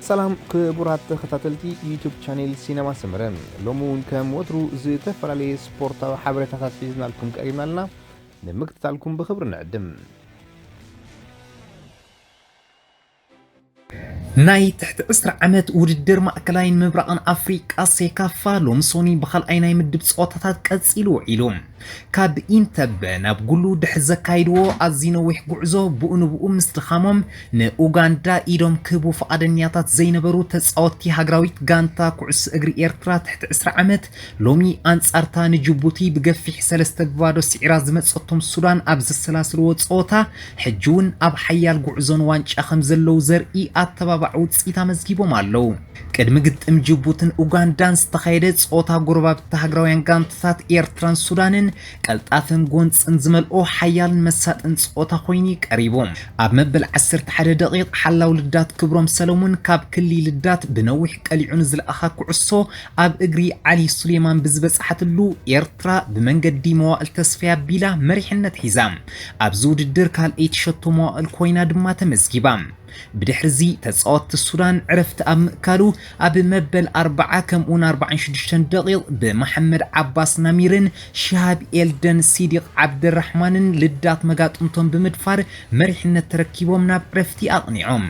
ሰላም ክቡራት ተኸታተልቲ ዩቱብ ቻኔል ሲነማ ሰመረ፣ ሎሚ እውን ከም ወትሩ ዝተፈላለየ ስፖርታዊ ሓበሬታታት ሒዝናልኩም ቀሪብና ኣለና። ንምክትታልኩም ብኽብሪ ንዕድም። ናይ ትሕቲ ዕስራ ዓመት ውድድር ማእከላይን ምብራቕን ኣፍሪቃ ሴካፋ ሎሚ ሶኒ ብኻልኣይ ናይ ምድብ ጸወታታት ቀጺሉ ውዒሉ። ካብ ኢንተበ ናብ ጉሉ ድሕሪ ዘካይድዎ ኣዝዩ ነዊሕ ጉዕዞ፣ ብኡ ንብኡ ምስ ድኻሞም ንኡጋንዳ ኢዶም ክህቡ ፍቓደኛታት ዘይነበሩ ተጻወትቲ ሃገራዊት ጋንታ ኩዕሶ እግሪ ኤርትራ ትሕቲ ዕስራ ዓመት፣ ሎሚ ኣንጻርታ ንጅቡቲ ብገፊሕ ሰለስተ ብባዶ ስዒራ ዝመጸቶም ሱዳን ኣብ ዘሰላስልዎ ጸወታ፣ ሕጂ እውን ኣብ ሓያል ጉዕዞን ዋንጫ ከም ዘለዉ ዘርኢ ኣተባባዒ ውጽኢት ኣመዝጊቦም ኣለዉ። ቅድሚ ግጥም ጅቡትን ኡጋንዳን ዝተኻየደ ጸወታ፣ ጎረባብቲ ሃገራውያን ጋንታታት ኤርትራን ሱዳንን ቀልጣፈን ጎንጽን ዝመልኦ ሓያልን መሳጥን ጸወታ ኮይኑ ቀሪቡ። ኣብ መበል ዓሰርተ ሓደ ደቂቕ፣ ሓላው ልዳት ክብሮም ሰለሙን ካብ ክሊ ልዳት ብነዊሕ ቀሊዑ ንዝለኣኻ ኩዕሶ ኣብ እግሪ ዓሊ ሱሌማን ብዝበጽሓትሉ፣ ኤርትራ ብመንገዲ መዋእል ተስፋይ ኣቢላ መሪሕነት ሒዛ። ኣብዚ ውድድር ካልኣይቲ ሸቶ መዋእል ኮይና ድማ ተመዝጊባ። ብድሕርዚ ተጻወትቲ ሱዳን ዕረፍቲ ኣብ ምእካሉ፣ ኣብ መበል ኣርብዓ ከምኡውን ኣርባዓን ሽዱሽተን ደቂቕ ብመሓመድ ዓባስ ናሚርን ሽሃብ ኤልደን ሲዲቕ ዓብደራሕማንን ልዳት መጋጥምቶም ብምድፋር መሪሕነት ተረኪቦም ናብ ዕረፍቲ ኣቕኒዖም።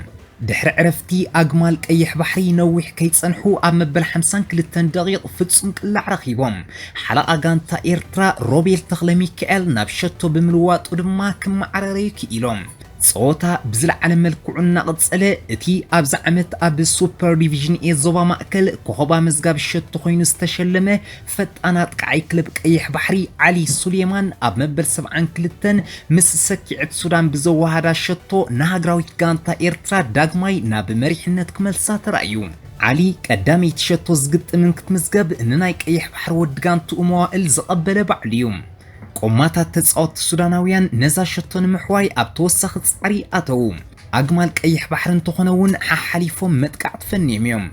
ድሕሪ ዕረፍቲ፣ ኣግማል ቀይሕ ባሕሪ ነዊሕ ከይጸንሑ ኣብ መበል ሓምሳን ክልተን ደቂቕ ፍጹም ቅላዕ ረኺቦም። ሓለቓ ጋንታ ኤርትራ ሮቤል ተኽለ ሚካኤል ናብ ሸቶ ብምልዋጡ ድማ ክመዓረረዩ ክኢሎም። ጸወታ ብዝለዓለ መልክዑ እናቐጸለ፣ እቲ ኣብዚ ዓመት ኣብ ሱፐር ዲቪዥን ኤ ዞባ ማእከል ኮኸብ ኣመዝጋቢ ሸቶ ኮይኑ ዝተሸለመ ፈጣን ኣጥቃዓይ ክለብ ቀይሕ ባሕሪ ዓሊ ሱሌማን ኣብ መበል ሰብዓን ክልተን ምስ ሰኪዐት ሱዳን ብዘወሃዳ ሸቶ ንሃገራዊት ጋንታ ኤርትራ ዳግማይ ናብ መሪሕነት ክመልሳ ተራእዩ። ዓሊ ቀዳመይቲ ሸቶ ዝግጥምን ክትምዝገብ ንናይ ቀይሕ ባሕሪ ወዲ ጋንትኡ መዋእል ዝቐበለ ባዕሉ እዩ። ቆማታት ተጻወትቲ ሱዳናውያን ነዛ ሸቶ ንምሕዋይ ኣብ ተወሳኺ ጻዕሪ ኣተዉ። ኣግማል ቀይሕ ባሕሪ እንተኾነ እውን ሓሓሊፎም መጥቃዕቲ ፈንዮም እዮም።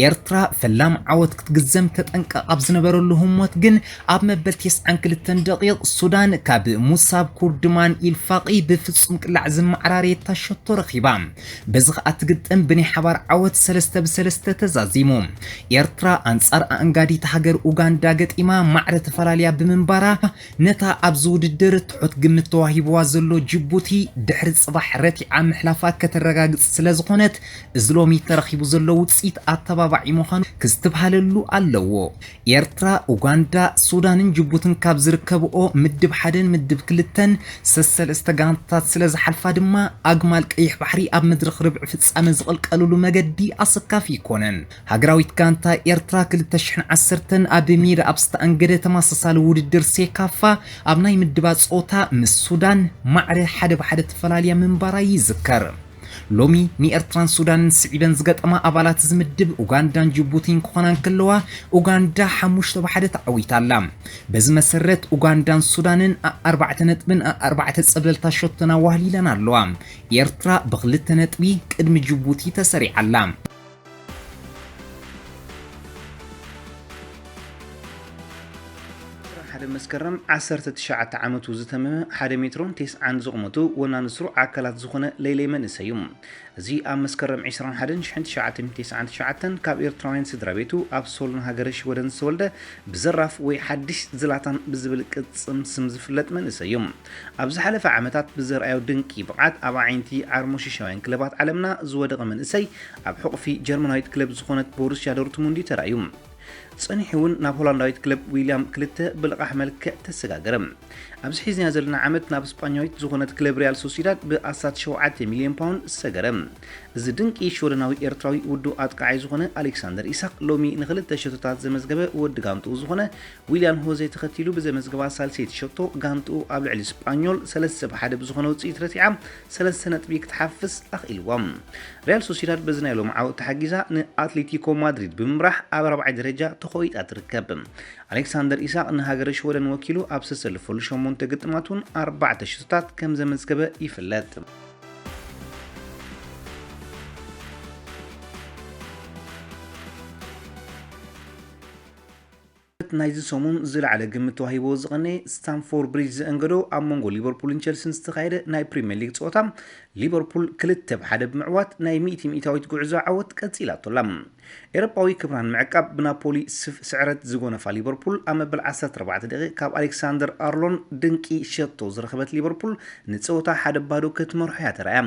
ኤርትራ ፈላም ዓወት ክትግዘም ተጠንቀቕ ኣብ ዝነበረሉ ህሞት ግን፣ ኣብ መበል ተስዓን ክልተን ደቂቕ ሱዳን ካብ ሙሳብ ኩርድማን ኢልፋቂ ብፍጹም ቅላዕ ዝመዓራረየታ ሸቶ ረኺባ። በዚ ኸኣ እቲ ግጥም ብናይ ሓባር ዓወት ሰለስተ ብሰለስተ ተዛዚሙ። ኤርትራ ኣንጻር ኣእንጋዲት ሃገር ኡጋንዳ ገጢማ ማዕረ ተፈላልያ ብምንባራ፣ ነታ ኣብዚ ውድድር ትሑት ግምት ተዋሂብዋ ዘሎ ጅቡቲ ድሕሪ ጽባሕ ረቲዓ ምሕላፋ ከተረጋግጽ ስለ ዝኾነት፣ እዚ ሎሚ ተረኺቡ ዘሎ ውጽኢት ኣተባባዒ ምዃኑ ክስትብሃለሉ ኣለዎ። ኤርትራ፣ ኡጋንዳ፣ ሱዳንን ጅቡትን ካብ ዝርከብኦ ምድብ ሓደን ምድብ ክልተን ሰሰለስተ ጋንታታት ስለ ዝሓልፋ ድማ፣ ኣግማል ቀይሕ ባሕሪ ኣብ መድረኽ ርብዒ ፍጻመ ዝቕልቀልሉ መገዲ ኣሰካፊ ኣይኮነን። ሃገራዊት ጋንታ ኤርትራ ክልተ ሽሕን ዓሰርተን ኣብ ሜዳ ኣብ ዝተኣንገደ ተመሳሳሊ ውድድር ሴካፋ፣ ኣብ ናይ ምድባ ጸወታ ምስ ሱዳን ማዕረ ሓደ ብሓደ ተፈላልያ ምንባራ ይዝከር። ሎሚ ንኤርትራን ሱዳንን ስዒበን ዝገጠማ ኣባላት እዚ ምድብ ኡጋንዳን ጅቡቲን ክኾና እንከለዋ፣ ኡጋንዳ ሓሙሽተ ብሓደ ተዓዊታ ኣላ። በዚ መሰረት፣ ኡጋንዳን ሱዳንን ኣርባዕተ ነጥብን ኣርባዕተ ጸብለልታ ሸቶን ኣዋህሊለን ኣለዋ። ኤርትራ ብኽልተ ነጥቢ ቅድሚ ጅቡቲ ተሰሪዓ ኣላ። ዕስራን ሓደ መስከረም ዓሰርተ ትሽዓተ ዓመቱ ዝተመመ፣ ሓደ ሜትሮን ተስዓን ዝቑመቱ፣ ወናኒ ስሩዕ ኣካላት ዝኾነ ለይለይ መንእሰይ እዩ። እዚ ኣብ መስከረም ዕስራን ሓደን ሽሕን ትሽዓተ ሚእትን ተስዓን ትሽዓተን ካብ ኤርትራውያን ስድራ ቤቱ ኣብ ሶል ንሃገረ ሽወደን ዝተወልደ፣ ብዘራፍ ወይ ሓድሽ ዝላታን ብዝብል ቅጽም ስም ዝፍለጥ መንእሰይ እዩ። ኣብ ዝሓለፈ ዓመታት ብዘርኣዮ ድንቂ ብቕዓት ኣብ ኣዒንቲ ዓርሞሽሻውያን ክለባት ዓለምና ዝወደቐ መንእሰይ፣ ኣብ ሕቑፊ ጀርመናዊት ክለብ ዝኾነት ቦሩስያ ዶርትሙንድ እዩ ተራእዩ። ጸኒሑ እውን ናብ ሆላንዳዊት ክለብ ዊልያም ክልተ ብልቓሕ መልክዕ ተሰጋገረ። ኣብዚ ሒዝናዮ ዘለና ዓመት ናብ ስጳኛዊት ዝኾነት ክለብ ሪያል ሶሲዳድ ብኣስታት ሸውዓተ ሚልዮን ፓውንድ ሰገረ። እዚ ድንቂ ሽወደናዊ ኤርትራዊ ውዱእ ኣጥቃዓይ ዝኾነ ኣሌክሳንደር ኢሳቕ፣ ሎሚ ንኽልተ ሸቶታት ዘመዝገበ ወዲ ጋንትኡ ዝኾነ ዊልያን ሆዜ ተኸቲሉ ብዘመዝገባ ሳልሰይቲ ሸቶ፣ ጋንትኡ ኣብ ልዕሊ ስጳኞል ሰለስተ ብሓደ ብዝኾነ ውጽኢት ረቲዓ ሰለስተ ነጥቢ ክትሓፍስ ኣኽኢልዋ። ሪያል ሶሲዳድ በዚ ናይ ሎሚ ዓወት ተሓጊዛ ንኣትሌቲኮ ማድሪድ ብምምራሕ ኣብ ራብዓይ ደረጃ ተኾይጣ ትርከብ። ኣሌክሳንደር ኢሳቕ ንሃገረ ሽወደን ወኪሉ ኣብ ዝተሰለፈሉ ሸሞንተ ግጥማት እውን ኣርባዕተ ሽቶታት ከም ዘመዝገበ ይፍለጥ። ናይዚ ሰሙን ዝለዓለ ግምት ተዋሂቦ ዝቐነየ ስታምፎርድ ብሪጅ ዘእንገዶ ኣብ መንጎ ሊቨርፑልን ቸልሲን ዝተኻየደ ናይ ፕሪምየር ሊግ ፀወታ፣ ሊቨርፑል ክልተ ብ ሓደ ብምዕዋት ናይ ሚእቲ ሚእታዊት ጉዕዞ ዓወት ቀፂላቶ ኣላ። ኤሮጳዊ ክብራን ምዕቃብ ብናፖሊ ስፍ-፣ ስዕረት ዝጎነፋ ሊቨርፑል ኣብ መበል ዓሰርተ ኣርባዕተ ደቂቕ ካብ ኣሌክሳንደር ኣርሎን ድንቂ ሸቶ ዝረኸበት ሊቨርፑል ንፀወታ ሓደ ባዶ ክትመርሖ እያ ተራእያ።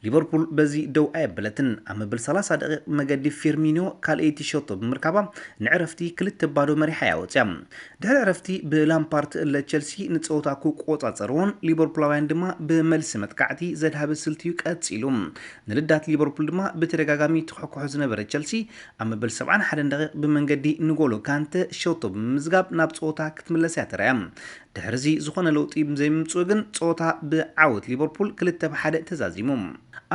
ሊቨርፑል በዚ ደው ኣየበለትን። ኣብ መበል ሰላሳ ደቂቕ መገዲ ፊርሚኒዮ ካልኣይቲ ሸቶ ብምርካባ ንዕረፍቲ ክልተ ባዶ መሪሓ እያ ወፅያ። ድሕሪ ዕረፍቲ ብላምፓርድ ትእለ ቸልሲ ንፀወታ ክቆፃፀርዎን ሊቨርፑላውያን ድማ ብመልሲ መጥቃዕቲ ዘድሃበ ስልቲ እዩ ቀፂሉ። ንልዳት ሊቨርፑል ድማ ብተደጋጋሚ ትኹሕኩሖ ዝነበረ ቸልሲ ኣብ መበል ሰብዓን ሓደን ደቂቕ ብመንገዲ ንጎሎ ካንተ ሸቶ ብምምዝጋብ ናብ ፀወታ ክትምለስ እያ ተራእያ። ድሕርዚ ዝኾነ ለውጢ ዘይምምፅኡ ግን ፀወታ ብዓወት ሊቨርፑል ክልተ ብ ሓደ ተዛዚሙ።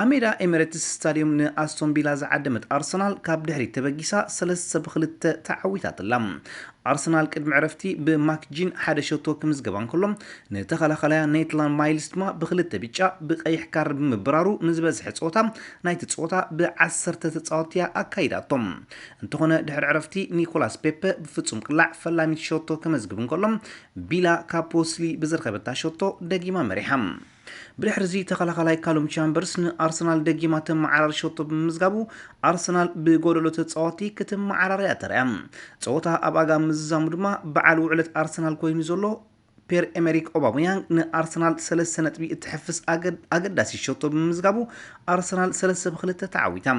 ኣብ ሜዳ ኤሚሬትስ ስታዲየም ንኣስቶን ቪላ ዝዓደመት ኣርሰናል ካብ ድሕሪት ተበጊሳ ሰለስተ ብ ክልተ ተዓዊታትላ። ኣርሰናል ቅድሚ ዕረፍቲ ብማክጂን ሓደ ሸቶ ክምዝገባ እንከሎ፣ ንተኸላኸላያ ኔትላን ማይልስ ድማ ብክልተ ብጫ ብቀይሕ ካርድ ብምብራሩ ንዝበዝሐ ፀወታ ናይቲ ፀወታ ብዓሰርተ ተፃወትቲ እያ ኣካይዳቶም። እንተኾነ ድሕሪ ዕረፍቲ ኒኮላስ ፔፐ ብፍጹም ቅላዕ ፈላሚት ሸቶ ከመዝግብ እንከሎ፣ ቪላ ካብ ፖስሊ ብዝረኸበታ ሸቶ ደጊማ መሪሓ። ብድሕርዚ ተኸላኸላይ ካሉም ቻምበርስ ንኣርሰናል ደጊማ ተመዓራሪ ሸቶ ብምምዝጋቡ ኣርሰናል ብጎደሎ ተፃወቲ ክትመዓራረያ ተርያ። ፀወታ ኣብ ኣጋ ምዝዛሙ ድማ በዓል ውዕለት ኣርሰናል ኮይኑ ዘሎ ፔር ኤመሪክ ኦባሙያንግ ንኣርሰናል ሰለስተ ነጥቢ እትሕፍስ ኣገድ-፣ ኣገዳሲ ሸቶ ብምምዝጋቡ ኣርሰናል ሰለስተ ብ ክልተ ተዓዊታ።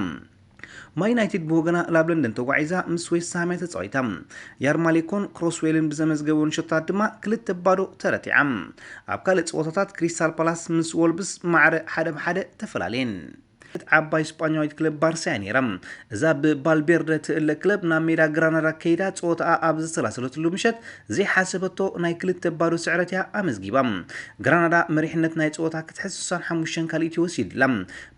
ማይ ዩናይትድ ብወገና ናብ ለንደን ተጓዒዛ ምስ ዌስትሃም እያ ተጻዊታ። ያርማሌኮን ክሮስዌልን ብዘመዝገብወን ሸቶታት ድማ ክልተ ባዶ ተረቲዓ። ኣብ ካልእ ጸወታታት ክሪስታል ፓላስ ምስ ወልብስ ማዕረ ሓደ ብ ሓደ ተፈላለየን። ዓባይ ስጳኛዊት ክለብ ባርሳ እያ ነይራ። እዛ ብባልቤርደ ትእለ ክለብ ናብ ሜዳ ግራናዳ ከይዳ ጸወታኣ ኣብ ዘሰላሰለትሉ ምሸት ዘይሓሰበቶ ናይ ክልተ ባዶ ስዕረት እያ ኣመዝጊባ። ግራናዳ መሪሕነት ናይ ጸወታ ክትሕዝ ስሳን ሓሙሽተን ካልኢት ወሲድላ።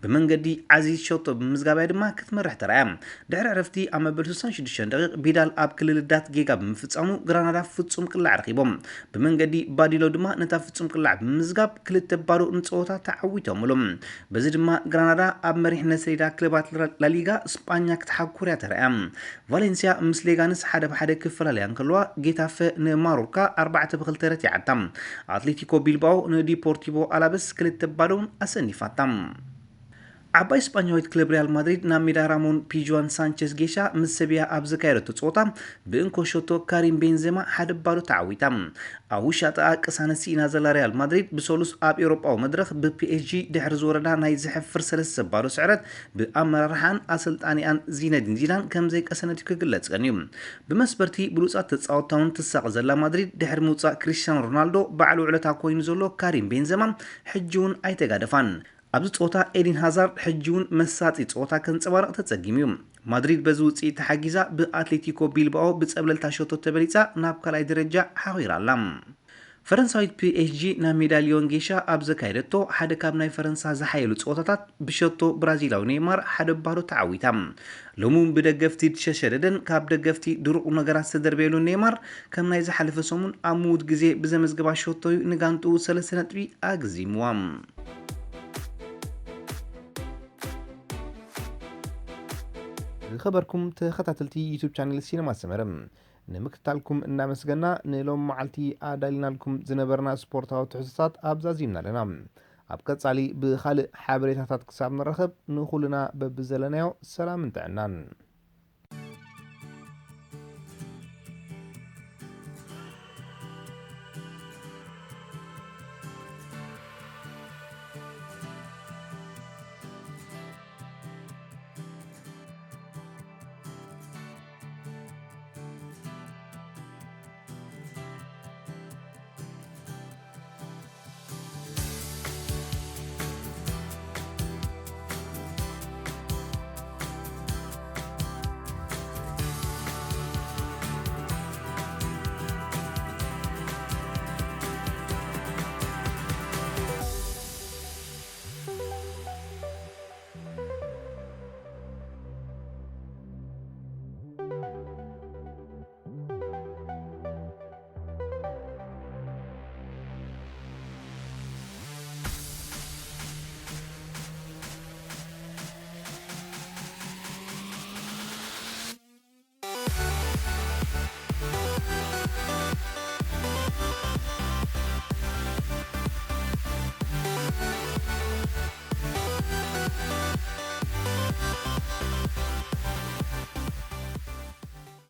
ብመንገዲ ዓዚዝ ሸቶ ብምዝጋብያ ድማ ክትመርሕ ተራእያ። ድሕሪ ዕረፍቲ ኣብ መበል ስሳን ሽዱሽተን ደቂቕ ቢዳል ኣብ ክልል ዳት ጌጋ ብምፍጻሙ ግራናዳ ፍጹም ቅላዕ ረኺቦም። ብመንገዲ ባዲሎ ድማ ነታ ፍጹም ቅላዕ ብምምዝጋብ ክልተ ባዶ ንጸወታ ተዓዊቶምሉ። በዚ ድማ ግራናዳ ኣብ መሪሕነት ሰሌዳ ክለባት ላ-፣ ላሊጋ ስጳኛ ክትሓኩር እያ ተራእያ። ቫሌንሲያ ምስ ሌጋንስ ሓደ ብ ሓደ ክፈላለያ እንከለዋ፣ ጌታፈ ንማሮርካ ኣርባዕተ ብ ክልተ ረቲዓታ። ኣትሌቲኮ ቢልባኦ ንዲፖርቲቮ ኣላበስ ክልተ ባዶ ኣሰኒፋታ። ዓባይ ስጳኛዊት ክለብ ሪያል ማድሪድ ናብ ሜዳ ራሞን ፒጁዋን ሳንቸዝ ጌሻ ምስ ሰብያ ኣብ ዘካየደቶ ጸወታ ብእንኮ ሸቶ ካሪም ቤንዜማ ሓደ ባዶ ተዓዊታ። ኣብ ውሻጠኣ ቅሳነት ስኢና ዘላ ሪያል ማድሪድ ብሰሉስ ኣብ ኤውሮጳዊ መድረኽ ብፒኤስጂ ድሕሪ ዝወረዳ ናይ ዘሕፍር ሰለስተ ባዶ ስዕረት ብኣመራርሓን ኣሰልጣኒኣን ዚነዲን ዚዳን ከም ዘይቀሰነት እዩ ክግለጽ ቀንዩ። ብመስበርቲ ብሉጻት ተጻወትታ እውን ትሳቐ ዘላ ማድሪድ ድሕሪ ምውጻእ ክሪስቲያኖ ሮናልዶ ባዕሉ ውዕለታ ኮይኑ ዘሎ ካሪም ቤንዜማ ሕጂ እውን ኣይተጋደፋን። ኣብዚ ጸወታ ኤዲን ሃዛርድ ሕጂ እውን መሳጢ ጸወታ ከንጸባርቕ ተጸጊሙ እዩ። ማድሪድ በዚ ውጽኢት ተሓጊዛ ብኣትሌቲኮ ቢልባኦ ብጸብለልታ ሸቶ ተበሊጻ ናብ ካልኣይ ደረጃ ሓኺራ ኣላ። ፈረንሳዊት ፒኤስጂ ናብ ሜዳ ሊዮን ጌሻ ኣብ ዘካየደቶ ሓደ ካብ ናይ ፈረንሳ ዝሓየሉ ጸወታታት ብሸቶ ብራዚላዊ ኔይማር ሓደ ባዶ ተዓዊታ። ሎሚ እውን ብደገፍቲ ዝሸሸደደን ካብ ደገፍቲ ድሩቕ ነገራት ዝተደርበየሉ ኔይማር ከም ናይ ዝሓለፈ ሰሙን ኣብ ምዉት ግዜ ብዘመዝገባ ሸቶ እዩ ንጋንትኡ ሰለስተ ነጥቢ ኣግዚምዋ። ዝኸበርኩም ተኸታተልቲ ዩቱብ ቻነል ሲነማ ሰመረ፣ ንምክትታልኩም እናመስገና ንሎም መዓልቲ ኣዳሊናልኩም ዝነበርና ስፖርታዊ ትሕዝቶታት ኣብዛ ዚምና ኣለና። ኣብ ቀጻሊ ብኻልእ ሓበሬታታት ክሳብ ንራኸብ ንኹልና በብዘለናዮ ሰላምን ጥዕናን።